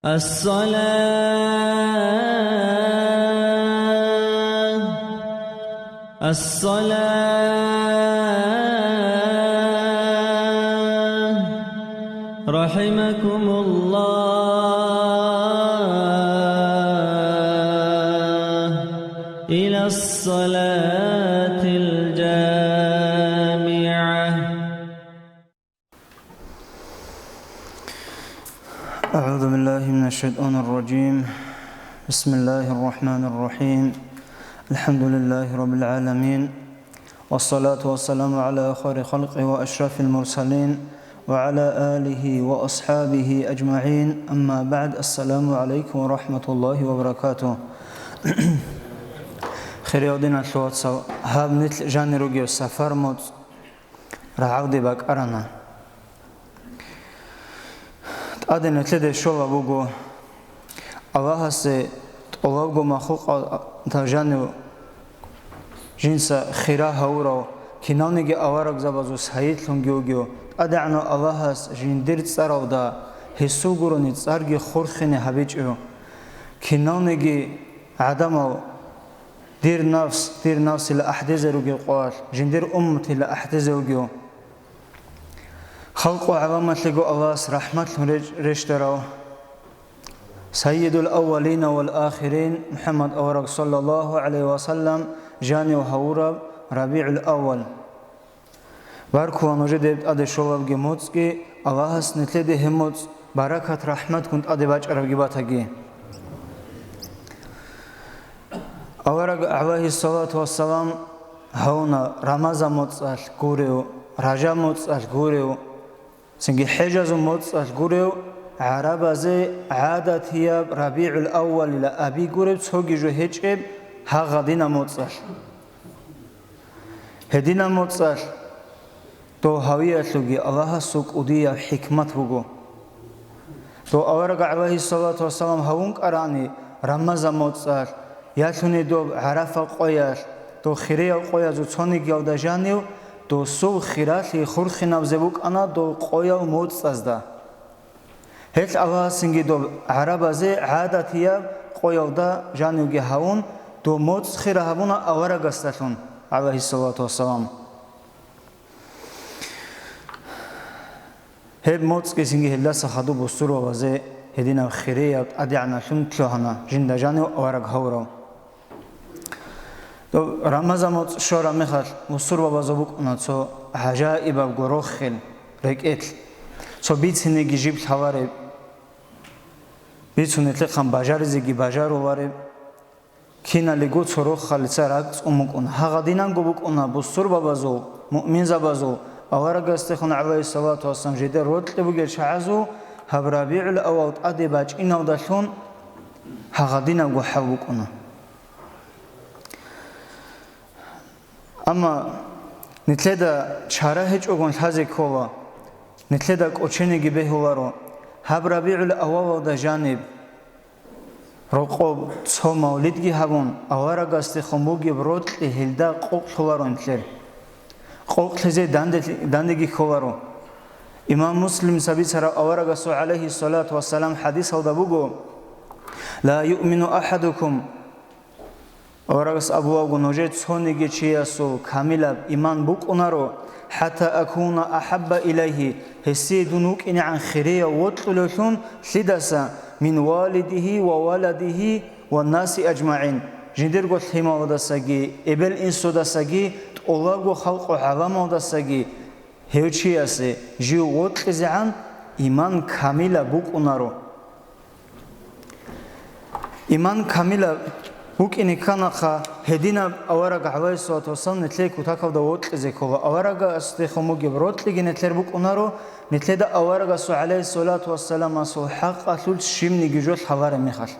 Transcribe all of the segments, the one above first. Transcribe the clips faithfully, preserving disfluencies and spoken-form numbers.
الصلاة، الصلاة، رحمكم الله، إلى الصلاة الجامعة. أعوذ بالله من الشيطان الرجيم. بسم الله الرحمن الرحيم. الحمد لله رب العالمين. والصلاة والسلام على خير خلقه وأشرف المرسلين وعلى آله وأصحابه أجمعين. أما بعد. السلام عليكم ورحمة الله وبركاته. Хириял диналъул вацал, гьаб нилъ жанир ругев сафар моцӀ рагӀалде бакӀарана. ТӀаде нилъеде щолаб буго, Аллагьасе тӀолабго махлукъатал жанив жинца хира гьавурав, киналниги аварагзабазул сайидлъунги вугев, ТӀадегӀанав Аллагьас жиндир цӀаралда гьесул гурони цӀарги хурхине гьабичӀев, киналниги гӀадамал дир нафс, дир нафсила ахӀдезе ругев къоялъ, жиндир умматила ахӀдезе вугев. Халкъу гӀаламалъего Аллагьас рахӀматлъун реч-, рещтарав Сайидул аввалина вал ахирин МухӀаммад авараг саллаллагьу гӀалайгьи ва саллам жанив гьавураб РабигӀул аввал. Баркула нужеде гьеб тӀаде щолабги моцӀги, Аллагьас нилъеде гьеб моцӀ баракат-рахӀматгун тӀаде бачӀарабги батаги. Авараг гӀалайгьиссалату вассалам гьавуна Рамазан моцӀалъ гурев, Ражаб моцӀалъ гурев, цинги хӀежазул моцӀалъ гурев, гӀарабазе гӀадатияб РабигӀул аввалила аби гуреб цоги жо гьечӀеб гьагъадинаб моцӀалъ. Гьединаб моцӀалъ дов гьавиялъулги Аллагьасул кӀудияб хӀикмат буго. Дов авараг гӀалайгьиссалату вассалам гьавун кӀарани Рамазан моцӀалъ, ялъуни доб ГӀарафа къоялъ, дов хириял къоязул цонигиялда жанив, досул хиралъи хурхинабзе букӀана дов къоял моцӀазда. Гьелъ Аллагьасинги доб гӀарабазе гӀадатияб къоялда жанивги гьавун, дов моцӀ хира гьабуна аварагасдалъун, гӀалайгьиссалату вассалам. Гьеб моцӀги цинги гьелдаса хадуб бусурбабазе гьединаб хирияб тӀадегӀаналъун лъугьана жинда жанив авараг гьавурав. Доб Рамазан моцӀ щвараб мехалъ бусурбабазул букӀуна цо гӀажаибабго рохел, рекӀелъ, цо бицинеги жиб лъалареб, бицунелъехъан бажаризеги бажарулареб, киналего цо рохалица ракӀ цӀун букӀуна. Гьагъадинанго букӀуна бусурбабазул, муъминзабазул, аварагасдехун гӀалайгьиссалату вассалам жидер рокьи бугел чагӀазул гьаб РабигӀул аввал тӀаде бачӀиналдалъун гьагъадинабго хӀал букӀуна. Амма нилъеда чара гьечӀогун лъазе ккола, нилъеда кӀоченеги бегьуларо, гьаб РабигӀул аввалалда жаниб рокъоб цо мавлидги гьабун, аварагасдехун бугеб рокьи гьелда къокълъуларо нилъер. Къокълъизе данде-, дандеги кколаро. Имам Муслимица бицараб аварагасул гӀалайгьиссалату вассалам хӀадисалда буго: «Ла юъмину ахӀадукум», Аварагас абулавго, нужер цониги чиясул камилаб иман букӀунаро, «хӀатта акуна ахӀабба илайгьи», гьесие дун вукӀинегӀан хирияв вокьулевлъун, лъидаса, «мин валидигьи ва валадигьи ва наси аджмагӀин», жиндирго лъималдасаги, эбел-инсудасаги, тӀолабго халкъу гӀаламалдасаги, гьев чиясе жив вокьизегӀан иман камилаб букӀунаро. Иман камилаб букӀине кканаха, гьединаб авараг гӀалайгьиссалату вассалам нилъее кутакалда вокьизе ккола. Аварагасдехун бугеб рокьиги нилъер букӀунаро, нилъеда аварагасул гӀалайгьиссалату вассаламасул хӀакъалъулъ щибниги жо лъалареб мехалъ.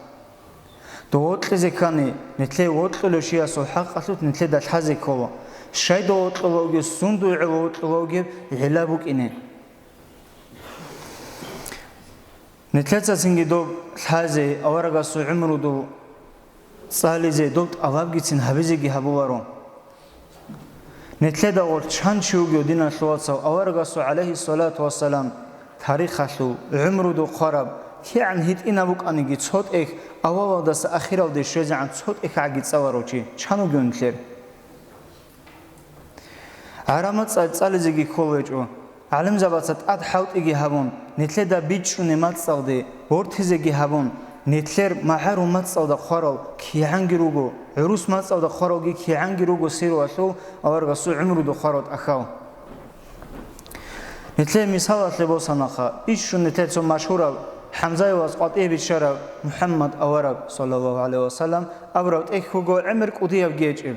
Дов вокьизе ккани, нилъее вокьулев чиясул хӀакъалъулъ нилъеда лъазе ккола. Щай дов вокьулев вугев, сун дугӀулев вокьулев вугеб гӀилла букӀине. Нилъеца цинги доб лъазе, аварагасул гӀумрудул цӀализе, доб тӀалабгицин гьабизеги гьабуларо. Нилъеда гъоркь чан чи вугев, диналъул вацал, аварагасул гӀалайгьиссалату вассалам тарихалъул, гӀумрудул хъвараб, КигӀан гьитӀинаб букӀаниги цо тӀехь, авалалдаса ахиралде щвезегӀан цо тӀехьагӀаги цӀаларав чи чан вугев нилъер? ГӀарамат цӀа-, цӀализеги кколеб гьечӀо. ГӀалимзабаца тӀад хӀалтӀиги гьабун, нилъеда бичӀчӀунеб мацӀалде бортизеги гьабун, нилъер магӀарул мацӀалда хъварал кигӀанги руго, гӀурус мацӀалда хъваралги кигӀанги руго сируялъул аварагасул гӀумруде хъварал тӀахьал. Нилъее мисалалъе босанаха, бищун нилъер цо машгьурав ХӀамзаеваз къватӀибе биччарав МухӀаммад авараг, саллаллагьу гӀалайгьи ва саллам, абурав тӀехь вуго гӀемер кӀудиябги гьечӀеб.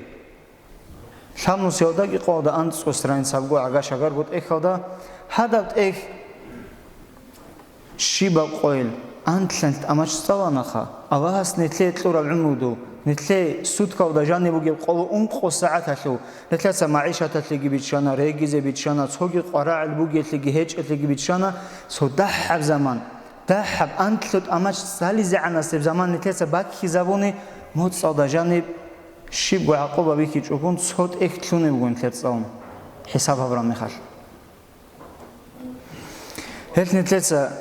Лъабнусиялдаги къоялда анцӀго страница гьабго гӀага-шагарго тӀехьалда, гьадаб тӀехь щибаб къойил анлънилъ тӀамач цӀаланаха, Аллагьас нилъее кьураб гӀумрудул, нилъее суткалда жаниб бугеб къоло ункъо сагӀаталъул, нилъеца магӀишаталъеги биччана, регизе биччана, цоги къварагӀел бугелъеги гьечӀелъеги биччана, цо дагьаб заман, дагьаб анлъго тӀамач цӀализегӀанасеб заман нилъеца баккизабуни, моцӀалда жаниб щибго гӀакъуба бихьичӀогун цо тӀехь лъунеб бугин нилъер цӀалун, хӀисаб гьабураб мехалъ. Гьелъ нилъеца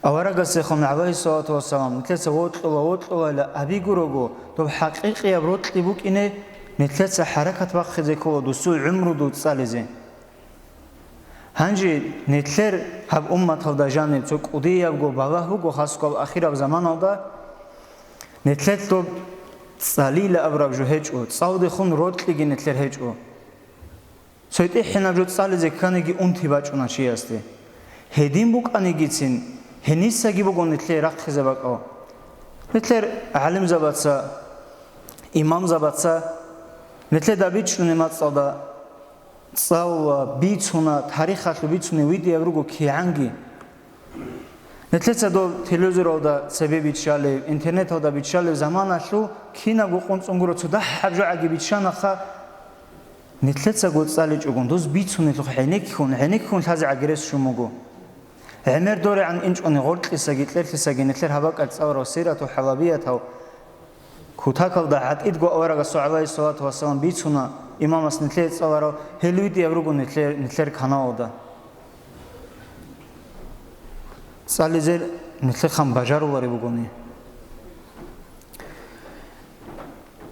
аварагасехун, гӀалайгьиссалату вассалам, нилъеца вокьула-вокьулайила абиго руго, доб хӀакъикъияб рокьи букӀине, нилъеца хӀаракат бахъизе ккола досул гӀумрудул цӀализе. Гьанже нилъер гьаб умматалда жаниб цо кӀудиябго балагь буго, хасго ахираб заманалда, нилъер доб цӀалила абураб жо гьечӀо, цӀалдехун рокьиги нилъер гьечӀо. Цо тӀехьинаб жо цӀализе кканиги унти бачӀуна чиясде. Гьедин букӀанигицин, гьенисаги буго нилъее рахъизе бакӀал. Нилъер гӀалимзабаца, имамзабаца нилъеда бичӀчӀунеб мацӀалда цӀалула, бицуна, тарихалъул бицунеб видеояб руго кигӀанги. Нилъеца дол телевизоралда цебе биччалеб, интернеталда биччалеб заманалъул кинабго къунцӀун гуро, цо дагьаб жо гӀаги биччанаха, нилъецаго цӀаличӀогун, дос бицунелъухъ гӀенеккун, гӀенеккун лъазе гӀаги рес щун буго. ГӀемер дорегӀан инчӀони гъоркьисаги кьерлъисаги нилъер гьаб бакӀалъ цӀаларал сирату хӀалабиятал, кутакалда гӀатӀидго аварагасул, гӀалайгьиссалату вассалам, бицуна имамас нилъее цӀаларал, гьел видеояб руго нилъер, нилъер каналалда. ЦӀализе нилъехъан бажарулареб бугони.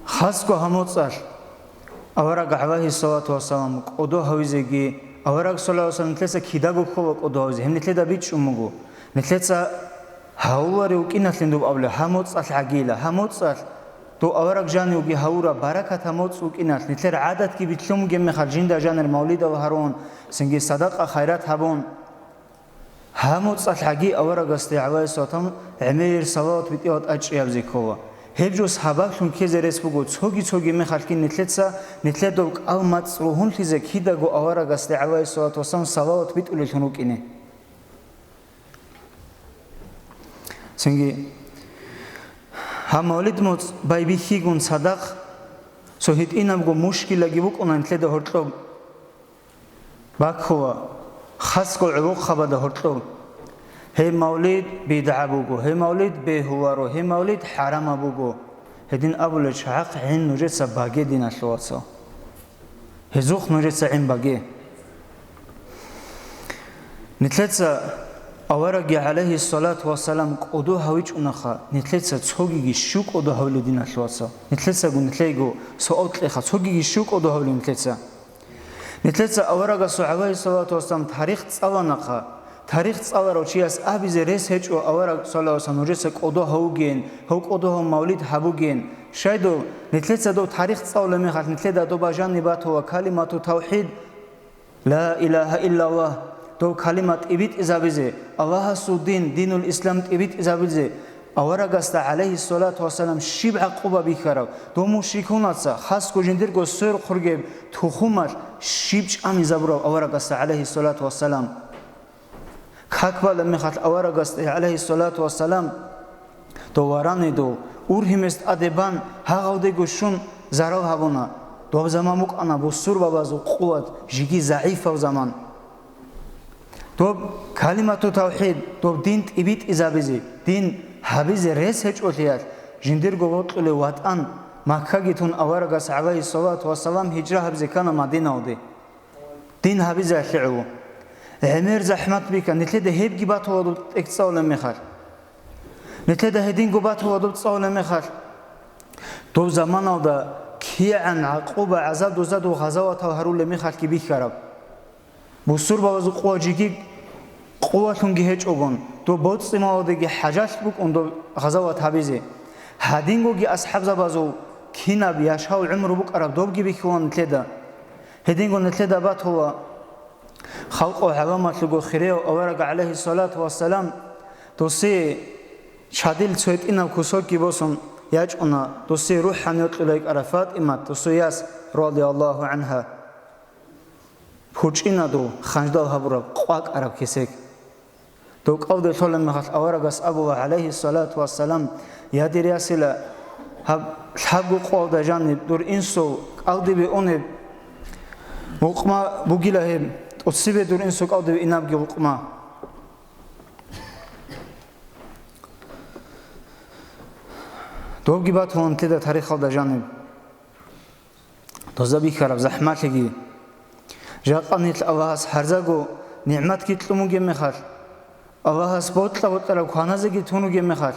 Хасго гьаб моцӀалъ авараг, гӀалайгьиссалату вассалам, кӀодо гьавизеги, авараг, саллаллагьу гӀалайгьи ва саллам, нилъеца кидаго ккола кӀодо гьавизе, гьеб нилъеда бичӀчӀун буго. Нилъеца гьавуларев вукӀиналъин доб абулеб, гьаб моцӀалъ гӀагила, гьаб моцӀалъ дов авараг жанивги гьавураб баракат гьаб моцӀ вукӀиналъ, нилъер гӀадатги билълъун бугеб мехалъ жинда жанир мавлидал гьарун, цинги садакъа-хайрат гьабун. Гьаб моцӀалъ гӀаги аварагасде, гӀалайгьиссалату вассалам, гӀемерир салават битӀиялда тӀадчӀей гьабизе ккола. Гьеб жо сабаблъун ккезе рес буго цоги-цоги мехалъги нилъеца, нилъер доб кӀал-мацӀ ругьунлъизе кидаго аварагасде, гӀалайгьиссалату вассалам, салават битӀулеллъун рукӀине. Цинги гьаб мавлид моцӀ байбихьигун цадахъ цо гьитӀинабго мушкилаги букӀуна нилъеда гьоркьоб. Баккула, хасго гӀолохъабада гьоркьоб. Гьеб мавлид бидгӀа буго, гьеб мавлид бегьуларо, гьеб мавлид хӀарамаб буго. Гьедин абулел чагӀахъ гӀин нужеца баге, диналъул вацал. Гьезухъ нужеца гӀин баге. Нилъеца авараги, гӀалайгьиссалату вассалам, кӀодо гьавичӀунаха, нилъеца цогиги щив кӀодо гьавилев, диналъул вацал? Нилъецаго нилъейго суал кьеха, цогиги щив кӀодо гьавилев нилъеца? Нилъеца аварагасул, гӀалайгьиссалату вассалам, тарих цӀаланаха. Тарих цӀаларав чияс абизе рес гьечӀо авараг, саллаллагьу гӀалайгьи ва саллам, нужеца кӀодо гьавугеян, гьев кӀодо гьав мавлид гьабугеян. Щай дов, нилъеца дов тарих цӀалулеб мехалъ нилъеда доба жаниб батула калимату тавхӀид, ла илагьа иллаллагь, дов калима тӀибитӀизабизе, Аллагьасул дин, динул ислам тӀибитӀизабизе, аварагасда, гӀалайгьиссалату вассалам, щиб гӀакъуба бихьарав, дов мушрикунаца, хасго жиндирго сверухъ ругеб тухумалъ щиб чӀамизабурав аварагасда, гӀалайгьиссалату вассалам. Как балеб мехалъ аварагасда, гӀалайгьиссалату вассалам, дов варанидул, ургьимес тӀаде бан, гьагъалдего щун зарал гьабуна. Доб заман букӀана бусурбабазул къуват жеги загӀипав заман. Доб калимату тавхӀид, доб дин тӀибитӀизабизе, дин гьабизе рес гьечӀолъиялъ, жиндирго вокьулев ватӀан Маккаги тун аварагас, гӀалайгьиссалату вассалам, гьижра гьабизе ккана Мадиналде. Дин гьабизе гӀоло. ГӀемер захӀмат бихьа, нилъеда гьебги батула доб тӀехь цӀалулеб мехалъ. Нилъеда гьединго батула доб цӀалулеб мехалъ, доб заманалда кигӀан гӀакъуба-гӀазаб доза дов гъазаватал гьарулеб мехалъги бихьараб. Бусурбабазул къуват жеги къувалъунги гьечӀогун, доб боцӀи-малалдеги хӀажалъ букӀун доб гъазават гьабизе. Гьадингоги асхӀабзабазул кинаб яшав гӀумру букӀараб добги бихьула нилъеда. Гьединго нилъеда батула халкъ ва гӀаламалъулго хирияв авараг, гӀалайгьиссалату вассалам, досие чадил цо гьитӀинаб кусокги босун ячӀуна, досие рухӀ гьанив кьула йикӀараб ФатӀимат, досул яс, радияллагьу гӀангьа. ПучӀина дов, ханждал гьабураб, къвакӀараб кесек. Дов кӀалде лъолеб мехалъ аварагас абула, гӀалайгьиссалату вассалам: «Я дир ясила, гьаб лъабго къоялда жаниб дур инсул кӀалдибе унеб гъукъма бугила гьеб, тӀоцебе дур инсул кӀалдибе инабги гъукъма». Добги батула нилъеда тарихалда жаниб. Доза бихьараб захӀмалъиги. Жакъа нилъ Аллагьас гьарзаго нигӀматги кьун бугеб мехалъ, Аллагьас бокьа-бокьараб кваназеги тун ругеб мехалъ,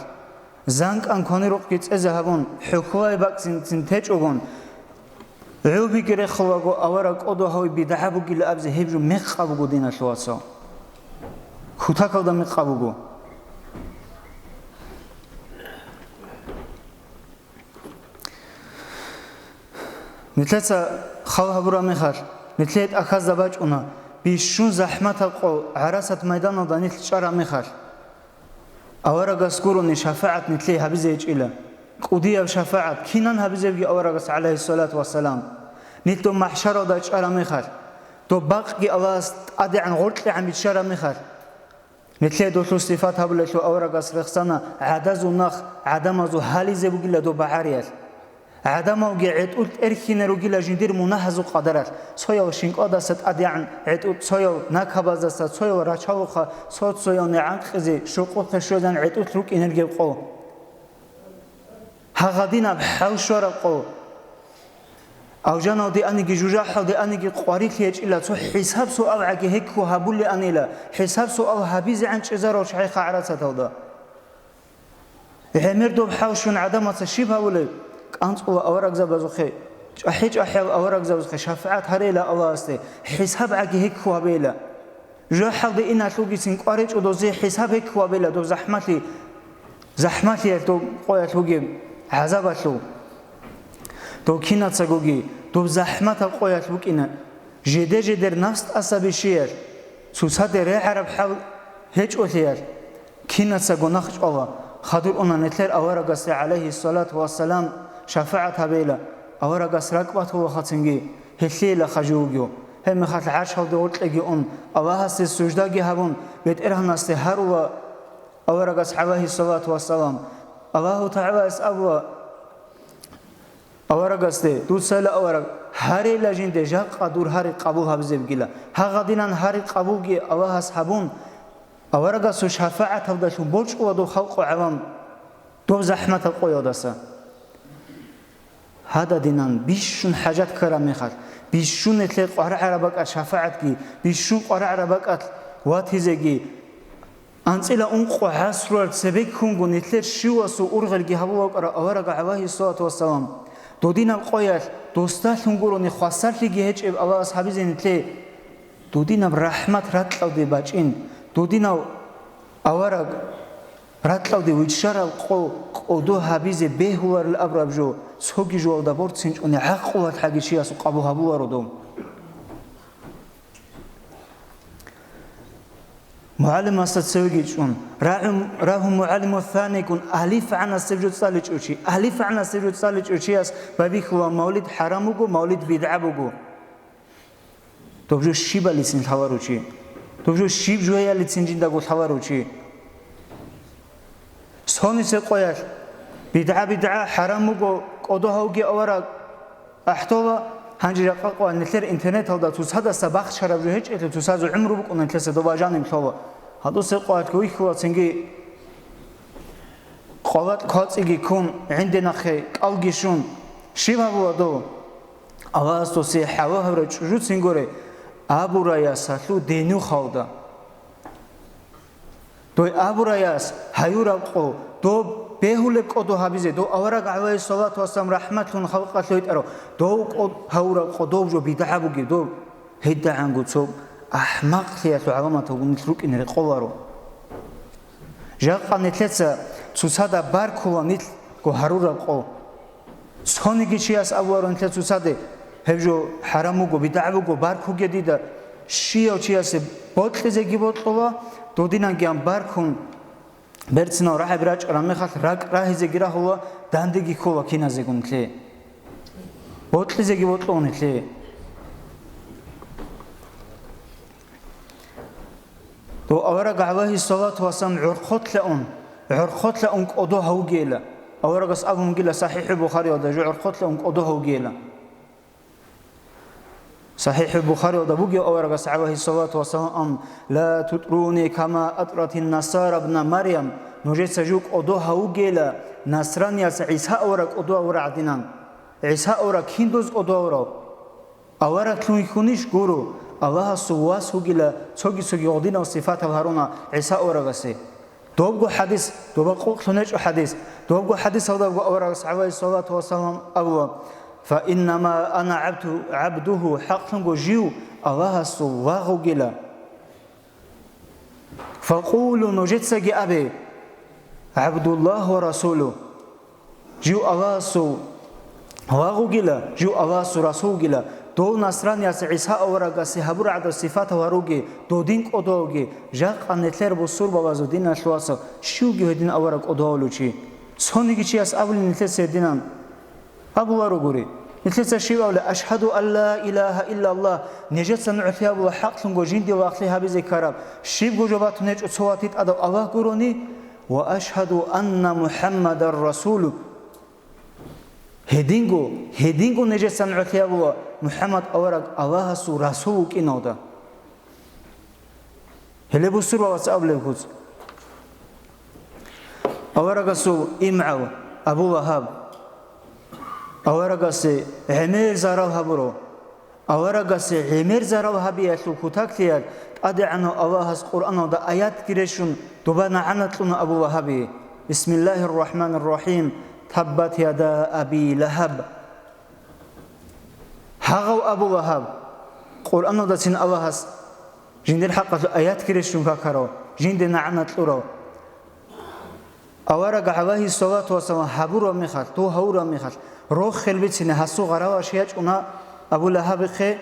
занкӀан кванирухъги цӀезе гьабун, хӀухьулай бакӀцин-цин течӀогун, гӀолбиги рехулаго авараг кӀодо гьаве бидгӀа бугила абизе гьеб жо мекъаб буго, диналъул вацал. Кутакалда мекъаб буго. Нилъеца хал гьабураб мехалъ, нилъее тӀахьазда бачӀуна, бищун захӀматаб къо ГӀарасат майданалда нилъ чӀараб мехалъ. Аварагас гурони шафагӀат нилъее гьабизе гьечӀила. КӀудияб шафагӀат, кинан гьабизебги аварагас, гӀалайгьиссалату вассалам, нилъ доб махӀшаралда чӀараб мехалъ, доб бакъги Аллагьас тӀадегӀан гъоркьегӀан биччараб мехалъ. Нилъее долъул сифат гьабулелъул аварагас рехсана гӀадазул нах гӀадамазул гьализе бугила доб багӀариялъ. ГӀадамалги гӀетӀул тӀерхьине ругила жиндир мунагьазул къадаралъ, цоял щинкӀладаса тӀадегӀан гӀетӀу, цоял накабаздаса, цоял рачалухъа, цо-цоял нигӀан кьезе, щокъухъе щвезан гӀетӀулъ рукӀинергеб къо. Гьагъадинаб хӀал щвараб къо. Алжаналде аниги, жужахӀалде аниги къварилъи гьечӀила, цо хӀисаб-суал гӀаги гьекку гьабулеанила, хӀисаб-суал гьабизегӀан чӀезарал чагӀи хъагӀрацаталда. ГӀемер доб хӀал щун гӀадамаца щиб гьабулеб? КӀанцӀула аварагзабазухъе, чӀахӀи-чӀахӀиял аварагзабазухъе шафагӀат гьарейила Аллагьасде, хӀисаб гӀаги гьекку гьабейила. ЖужахӀалде иналъулгицин кӀваричӀо дозе хӀисаб гьекку гьабейила доб захӀмалъи, захӀмалъиялъ доб къоялъ бугеб гӀазабалъул. Дов кинацагоги доб захӀматаб къоялъ букӀина, жеде-жедер нафс тӀаса бищиялъ, цоцаде регӀараб хӀал гьечӀолъиялъ, кинацаго нахъ чӀвала, хадур уна нилъер аварагасде, гӀалайгьиссалату вассалам, шафагӀат гьабейила, аварагас ракӀ батулахъацинги гьелъейила хажи вугев. Гьеб мехалъ гӀаршалде гъоркьеги ун, Аллагьасде суждаги гьабун, БетӀергьанасде гьарула аварагас, гӀалайгьиссалату вассалам. Аллагьу ТагӀалаяс абула, аварагасде, дуцайила авараг, гьарейила жинде жакъа дур гьари къабул гьабизебгила. Гьагъадинан гьари къабулги Аллагьас гьабун, аварагасул шафагӀаталдалъун борчӀула дов халкъу гӀавам доб захӀматаб къоялдаса. Гьададинан бищун хӀажат ккараб мехалъ, бищун нилъер къварагӀараб бакӀалъ шафагӀатги, бищун къварагӀараб бакӀалъ ватизеги, анцӀила ункъо гӀасруял цебеккунго нилъер щивасул ургъелги гьабула вукӀарав авараг, гӀалайгьиссалату вассалам, додинаб къоялъ досдалъун гурони хвасарлъиги гьечӀеб Аллагьас гьабизе нилъее. Додинаб рахӀмат ракьалде бачӀин, додинав авараг ракьалде виччараб къо кӀодо гьабизе бегьуларел абураб жо, цоги жоялда борцинчӀони гӀакълуялъ гьаги чиясул къабул гьабуларо доб. МугӀалимасда цевеги чӀун, рагьу-, рагьу мугӀалиму саникун, алиф гӀанасеб жо цӀаличӀев чи, алиф гӀанасеб жо цӀаличӀев чияс байбихьула мавлид хӀарам буго, мавлид бидгӀа буго. Доб жо щибалицин лъаларев чи? Доб жо щиб жоялицин жиндаго лъаларев чи? Сонисеб къоялъ: «БидгӀа, бидгӀа, хӀарам буго, кӀодо гьавги авараг». АхӀдола, гьанже жакъа къоялъ нилъер интернеталда цоцадаса бахчараб жо гьечӀелъул, цоцазул гӀумру букӀуна нилъеца доба жаниб лъола. Гьадусеб къоялъ вихьула цинги къвалакь квацӀиги ккун, гӀинде нахъе кӀалги щун. Щиб гьабула дов? Аллагьас досие хӀалал гьабурай чӀужуцин горе, абурай ясалъул денухалда. Дой абураяс гьаюраб къо, доб бегьулеб кӀодо гьабизе, дов авараг гӀалайгьиссалату вассалам рахӀматлъун халкъалъ витӀарав, дов кӀод-, гьавураб къо дов жо бидгӀа бугеб, дов гьедигӀанго цо ахӀмакълъиялъул гӀаламаталгун нилъ рукӀине рекъоларо. Жакъа нилъеца цоцазда баркула нилъго гьарураб къо. Цониги чияс абуларо нилъер цоцаде: «Гьеб жо хӀарам буго, бидгӀа буго, баркуге дида». Щияв чиясе бокьизеги бокьула, додинангиян баркун, берцинал рагӀаби рачӀараб мехалъ ракӀ рагьизеги рагьула, дандеги ккола киназего нилъее. Бокьизеги бокьула нилъее. Дов авараг гӀалайгьиссалату вассалам гӀорхъолъа ун, гӀорхъолъа ун кӀодо гьавугейила. Аварагас абун бугила СахӀихӀул Бухариялда жо гӀорхъолъа ун кӀодо гьавугейила. СахӀихӀул Бухариялда бугев аварагас гӀалайгьиссалату вассалам: «Ла тутӀруни кама атӀратин насара бна Марьям», нужеца жо кӀодо гьавугейила, насранияс ГӀиса авараг кӀодо гьавурав гӀадинан. ГӀиса авараг кин доз кӀодо гьавурав? Авараглъун вихьунищ гуро, Аллагьасул вас вугила, цоги-цоги гъодинал сифатал гьаруна ГӀиса аварагасе. Добго хӀадис, доба къукълъун гьечӀо хӀадис, добго хӀадисалдабго аварагас гӀалайгьиссалату вассалам абула: «Фа иннама ана гӀабду-, гӀабдугьу», хӀакълъунго жив Аллагьасул лагъ вугила. «Факъулу», нужецаги абе: «ГӀабдуллагь ва расулу». Жив Аллагьасул лагъ вугила, жив Аллагьасул расул вугила, дов насранияс ГӀиса аварагасе гьабураб гӀадаб сифатал гьаруге, додин кӀодо гьавуге, жакъа нилъер бусурбабазул диналъул васал, щивги гьедин авараг кӀодо гьавулев чи. Цониги чияс абулин нилъеца гьединан. Абуларогури. Нилъеца щив абула: «Ашгьаду ан ла илагьа иллаллагь», нижеца нугӀлъи абула хӀакълъунго жинде лагълъи гьабизе ккараб, щибго жо батун гьечӀо цо ватитӀадав Аллагь гурони, «ва ашгьаду анна МухӀаммадан расулу». Гьединго, гьединго нижеца нугӀлъи абула МухӀаммад авараг Аллагьасул расул вукӀиналда. Гьеле бусурбабаца абулеб куц. Аварагасул имгӀав Абу Лагьаб. Аварагасе гӀемер зарал гьабуро. Аварагасе гӀемер зарал гьабиялъул кутаклъиялъ ТӀадегӀанав Аллагьас Къуръаналда аятги рещун, доба нагӀана кьуна Абу Лагьабие. Бисмиллагьир рахӀманир рахӀим. Таббат яда Аби Лагьаб. Гьагъав Абу Лагьаб, Къуръаналдацин Аллагьас жиндир хӀакъалъулъ аятги рещун какарав, жинде нагӀана кьурав. Авараг гӀалайгьиссалату вассалам гьабураб мехалъ, дов гьавураб мехалъ, рохел бицине гьасул гъараваш ячӀуна Абу Лагьабихъе: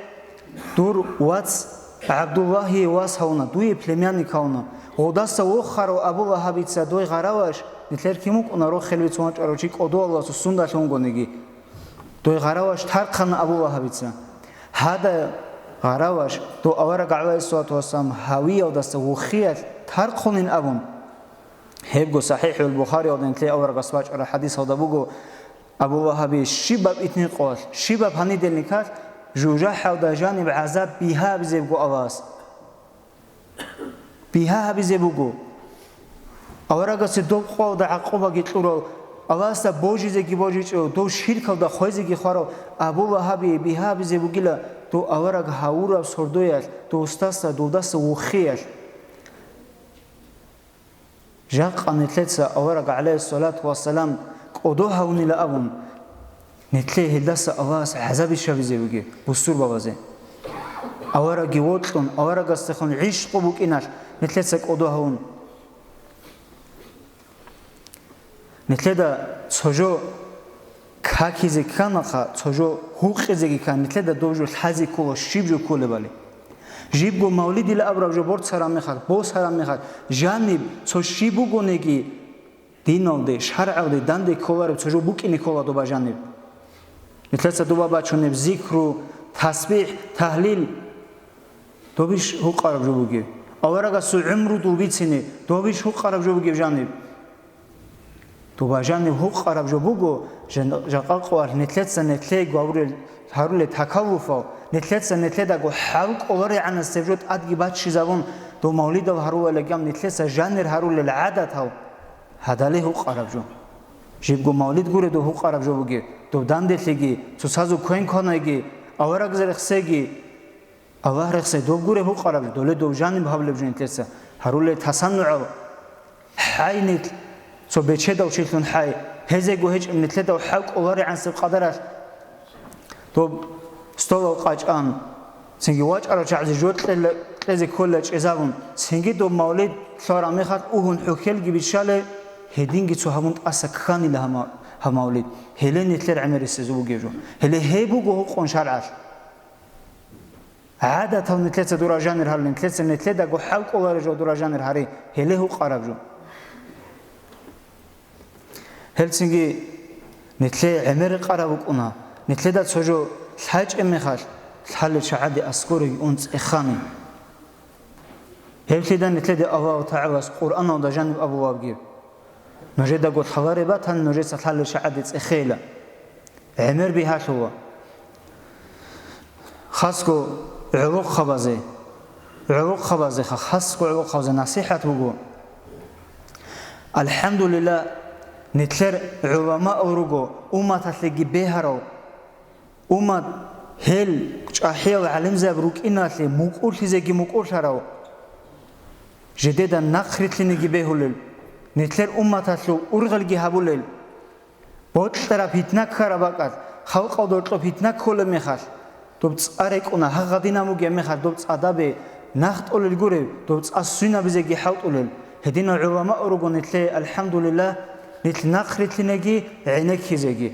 «Дур вац ГӀабдуллагьие вас гьавуна, дуе племянник гьавуна. Гъодаса вохарав Абу Лагьабица дой гъараваш, нилъер кин вукӀуна рохел бицун вачӀарав чи кӀодо Аллагьасул сундалъ вунгониги?» Дой гъараваш тархъана Абу Лагьабица. Гьада гъараваш дов авараг гӀалайгьиссалату вассалам гьавиялдаса вухиялъ тархъунин абун. Гьебго СахӀихӀул Бухариялда нилъее аварагас бачӀараб хӀадисалда буго, Абу Лагьаби щибаб итникъоялъ, щибаб гьанидел никалъ жужахӀалда жаниб гӀазаб бигьа абизебго Аллагьас. Бигьа гьабизе буго. Аварагасе доб къоялда гӀакъубаги кьурав, Аллагьасда божизеги божичӀев, дов ширкалда хвезеги хварав Абу Лагьабие бигьа гьабизе бугила, дов авараг гьавураб сордоялъ, дов устаса, дулдаса вухиялъ. Жакъа нилъеца авараг, гӀалайгьиссалату вассалам, кӀодо гьавунила абун, нилъее гьелдаса Аллагьас гӀазабищ гьабизе бугеб бусурбабазе? Аварагги вокьун, аварагасдехун гӀишкъу букӀиналъ нилъеца кӀодо гьавун. Нилъеда цо жо какизе кканаха, цо жо гьукъизеги ккан, нилъеда дов жо лъазе ккола, щиб жо кколебали. Жибго мавлидила абураб жо борцараб мехалъ, босараб мехалъ, жаниб цо щиб бугониги, диналде, шаргӀалде данде кколареб цо жо букӀине ккола доба жаниб. Нилъеца доба бачунеб зикру, тасбихӀ, тагьлил, добищ гьукъараб жо бугеб? Аварагасул гӀумру дул бицине, добищ гьукъараб жо бугеб жаниб? Доба жаниб гьукъараб жо буго, жан-, жакъа къоялъ нилъеца нилъее гьарулел, гьарулел такаллуфал, нилъеца нилъедаго хӀал кӀоларегӀанас цеб жо тӀадги баччизабун, дов мавлидал гьарулел гьаб нилъеца жанир гьарулел гӀадатал, гьадале гьукъараб жо. Жибго мавлид гуре дов гьукъараб жо бугеб, дов данделъиги, цоцазул квен кванайги, аварагзе рехсейги, Аллагь рехсей доб гуреб гьукъараб жо, доле дов жаниб гьабулеб жо нилъеца гьарулел тасаннугӀал. ХӀай нилъ, цо бечедав чилъун хӀай, гьезего гьечӀеб нилъедав хӀал кӀоларегӀансеб къадаралъ. Доб столал къачӀан, цинги вачӀарав чагӀазе жо кьела-, кьезе ккола чӀезабун, цинги доб мавлид лъугьараб мехалъ угьун хӀухьелги биччалей, гьединги цо гьабун тӀаса кканила гьама-, гьаб мавлид. Гьеле нилъер гӀемерисез бугеб жо. Гьеле гьеб буго гьукъун шаргӀалъ. ГӀадатав нилъеца дура жанир гьарин, нилъеца нилъедаго хӀал кӀолареб жо дура жанир гьари, гьеле гьукъараб жо. Гьелцинги нилъее гӀемер рекъараб букӀуна, нилъеда цо жо лъачӀеб мехалъ, лъалел чагӀаде аскӀореги ун цӀехани. Гьеб лъида нилъеде Аллагьу ТагӀалас Къуръаналда жаниб абулеб бугеб: «Нужедаго лъалареб батани, нужеца лъалел чагӀаде цӀехейила». ГӀемер бигьалъула. Хасго гӀолохъабазе, гӀолохъабазе, ха-, хасго гӀолохъабазе насихӀат буго. АлхӀамдулилла, нилъер гӀуламаал руго, умматалъеги бегьарав, уммат гьел чӀахӀиял гӀалимзаб рукӀиналъе мукӀурлъизеги мукӀурлъарав, жидеда нахърилълъинеги бегьулел, нилъер умматалъул ургъелги гьабулел. Бокьараб питна ккараб бакӀалъ, халкъалда гьоркьоб питна кколеб мехалъ, доб цӀа рекӀуна, гьагъадинаб бугеб мехалъ доб цӀадабе нах тӀолел гуреб, доб цӀа свинабизеги хӀалтӀулел. Гьединал гӀуламаал руго нилъее, алхӀамдулилла, нилъ нахърилълъинеги гӀенеккизеги.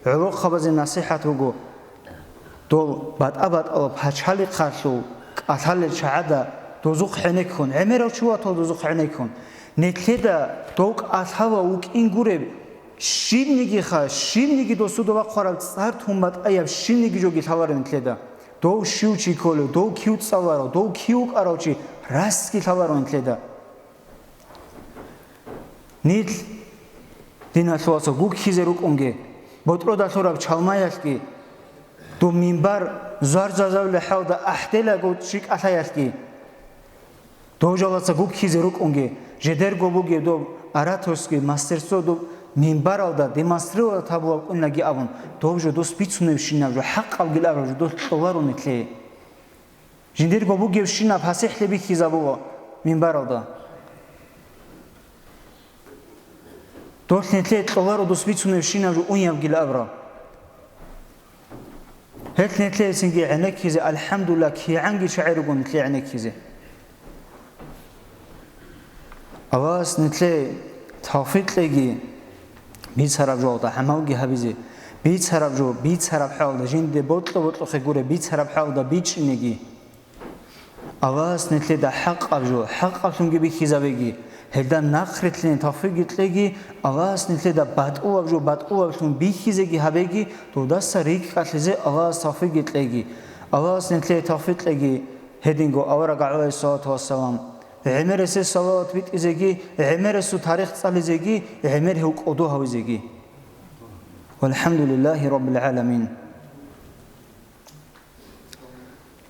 ГӀолохъабазе насихӀат буго. Дол батӀа-батӀала пачалихъалъул кӀалъалел чагӀада дозухъ гӀенеккун, гӀемерав чи ватал дозухъ гӀенеккун. Нилъеда дов кӀалъала вукӀин гуреб, щибнигиха, щибниги досуда вахъараб цӀар тун батӀаяб щибниги жоги лъаларо нилъеда. Дов щив чи кколев, дов кив цӀаларав, дов кив вукӀарав чи расги лъаларо нилъеда. Нилъ, диналъул вацал, гуккизе рукӀунге, ботӀрода лъураб чалмаялъги, доб минбар зуарзазавли хӀалда ахӀделаго щикӀалъаялъги, дов жалаца гуккизе рукӀунге, жидерго бугеб доб ораторский мастерство доб минбаралда демонстрировать гьабулеб букӀунаги абун, доб жо дос бицунебщинаб жо, хӀакъабги абураб жо дос кьоларо нилъее. Жиндирго бугебщинаб гьасихӀлъи бихьизабула минбаралда. Дос нилъее кьоларо дос бицунебщинаб жо унебгила абураб. Гьелъ нилъеецинги гӀенеккизе, алхӀамдулилла, кигӀанги чагӀи руго нилъее гӀенеккизе. Аллагьас нилъее тавфикъ кьеги, бицараб жоялда гӀамалги гьабизе, бицараб жо, бицараб хӀалда, жинде бокьа-бокьухъе гуре, бицараб хӀалда бичӀчӀинеги. Аллагьас нилъеда хӀакъаб жо, хӀакъаблъунги бихьизабеги, гьелда нахърилълъине тавфикъги кьеги, Аллагьас нилъеда батӀулаб жо батӀулаблъун бихьизеги гьабеги, додаса рикӀкӀалъизе Аллагьас тавфикъги кьеги. Аллагьас нилъее тавфикъ кьеги, гьединго авараг гӀалайгьиссалату вассалам. ГӀемерисез салават битӀизеги, гӀемерисул тарих цӀализеги, гӀемер гьев кӀодо гьавизеги. ВалхӀамдулиллагьи раббил гӀаламин.